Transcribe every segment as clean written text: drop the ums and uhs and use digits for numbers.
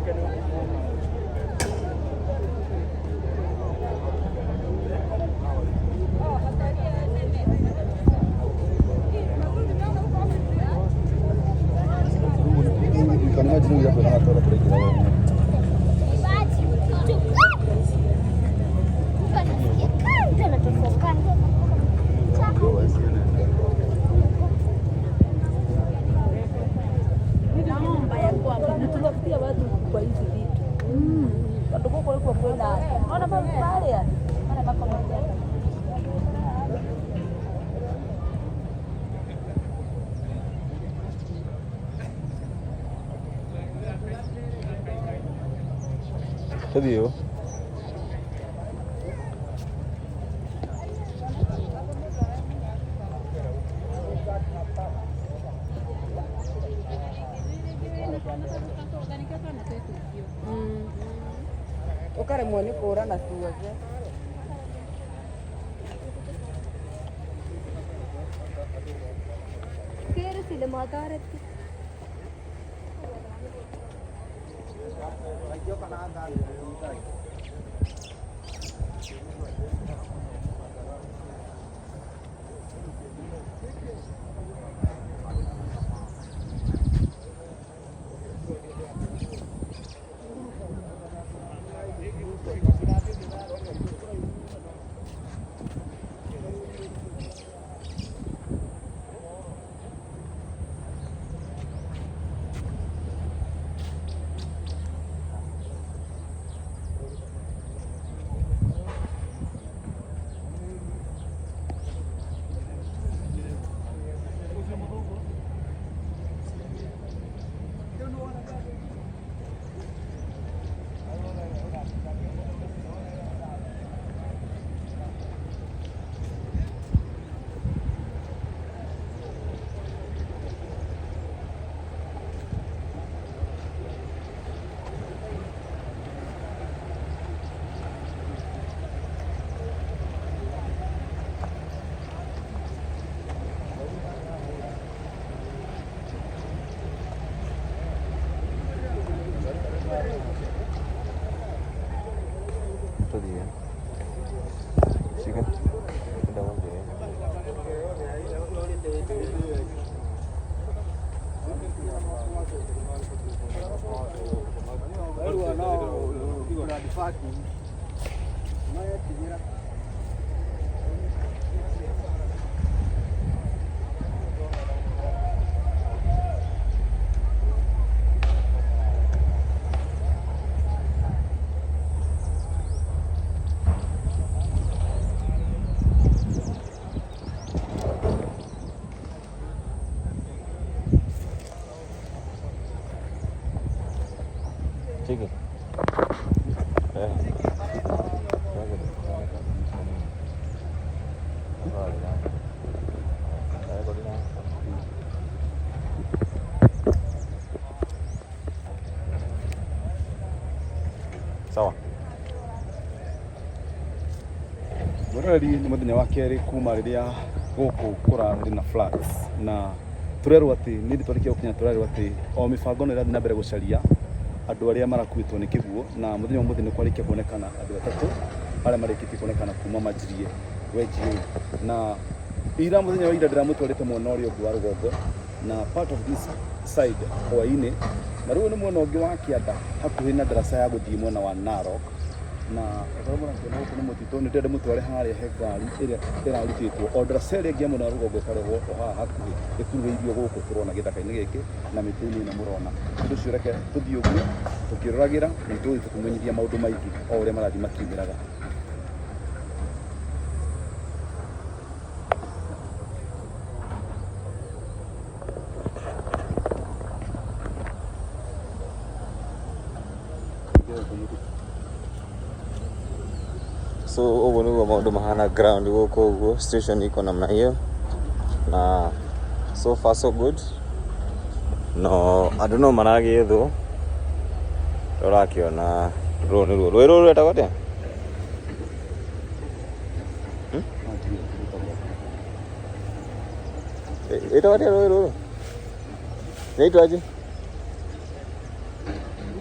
You can imagine we have another toilet. Naomba ya kwamba natukafutia watu kwa hizi vitu tondu guku nikuo kwina ona maria maria makomete. Tũthiĩ ũ? Ukaremwo nĩ kũrana tuothe. Tũthiĩ. Shika. Enda wongerere. Cheki. Eh. Sawa. Mwĩroreri nĩ mũthenya wa kerĩ kuma rĩrĩa gũkũ kũrarĩ na floods na tũrerwo atĩ nĩ ndĩ twarĩkia gũkinya tũrerwo atĩ o mĩbango no ĩrathiĩ na mbere gũcaria andũ arĩa marakuĩtwo nĩ kĩguũ na mũthenya ũmũthĩ nĩ kwarĩkia kuonekana andũ atatũ arĩa marĩkĩtie kuonekana kuma manjirie wenji ũyũ na ira mũthenya wa ira ndĩramũtwarĩte mwena ũrĩa ũngĩ wa rũgongo na part of this side hwainĩ na rĩu nĩ mwena ũngĩ wa kĩanda hakuhĩ na ndaraca ya gũthiĩ mwena wa Narok na okorwo mũrakĩona gũkũ nĩ mũtitũ nĩ ndĩrenda mũtware harĩa he ngari ĩrĩa ĩrarutĩtwo o ndaraca ĩrĩa ĩngĩ ya mwena wa rũgongo ĩkarehwo o haha hakuhĩ ĩkururĩirio gũkũ tũrona gĩthaka-inĩ gĩkĩ na mĩtĩ-inĩ ĩno mũrona ũndũ ũcio reke tũthiĩ ũguo tũkĩroragĩra na tũgũthiĩ tũkĩmenyithia maũndũ maingĩ o ũrĩa marathiĩ makiumĩraga. So ũguo nĩguo maũndũ mahana ground gũkũ ũguo, station iko namna hiyo na so far so good. No andũ no maragĩethwo, ũrakĩona rũrũ nĩruo rũĩ rũrũ rwetagwo atĩa? Ĩtagwo atĩa rũĩ rũrũ? Inaitwaje?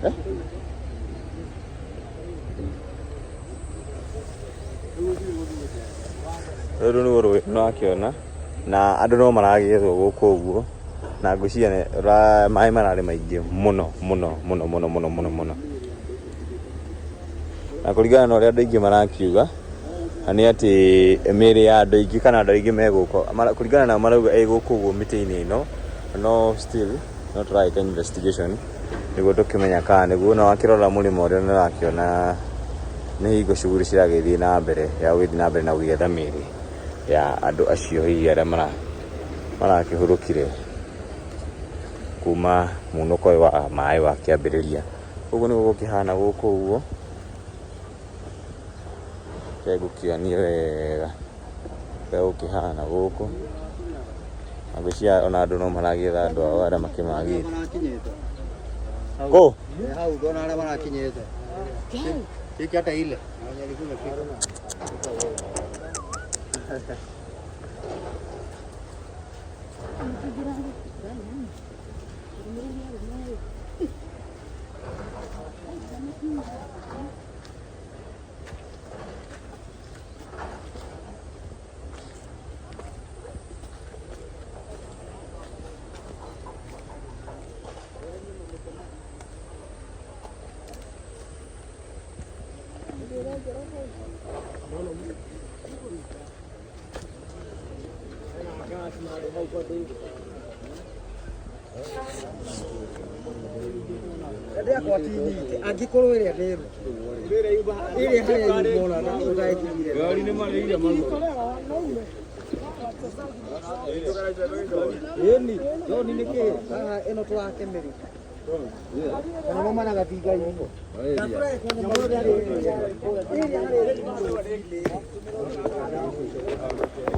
Eh? Rũrũ nĩruo rũĩ nĩũrakĩona na andũ no maragĩethwo gũkũ ũguo na ngwĩciria maĩ mararĩ maingĩ mũno mũno mũno mũno mũno mũno mũno, na kũringana na ũrĩa andũ aingĩ marakiuga nĩ atĩ mĩĩrĩ ya andũ aingĩ kana andũ aingĩ me gũkũ, kũringana nao marauga ĩ gũkũ ũguo mĩtĩ-inĩ ĩno, no still no tũragĩka investigation nĩguo tũkĩmenya kana nĩguo, na wakĩrora mũrĩmo ũrĩa nĩ ũrakĩona nĩ hingo shughuli ciragĩthiĩ na mbere ya gũgĩthiĩ na mbere na gũgĩetha mĩĩrĩ ya andũ acio hihi arĩa marakĩhurũkire kuma munũko ũyũ wa maĩ wakĩambĩrĩria. Ũguo nĩguo gũkĩhana gũkũ ũguo, reke ngũkĩonie wega ũrĩa gũkĩhana gũkũ. Na ngwĩciria ona andũ no maragĩetha andũ ao arĩa makĩmagĩte. Kũ? Hau ndona arĩa marakinyĩte. Gĩkĩ hata ile. Na wenye alikuwa imefika. Angĩkorwo ĩrĩa nĩ ĩrĩa harĩa yuma ona ũtagĩkinyire. Ĩni, John nĩ kĩ? Haha ĩno tũrakemeria. Kana mauma na gatinga-inĩ. Ĩrĩa harĩa.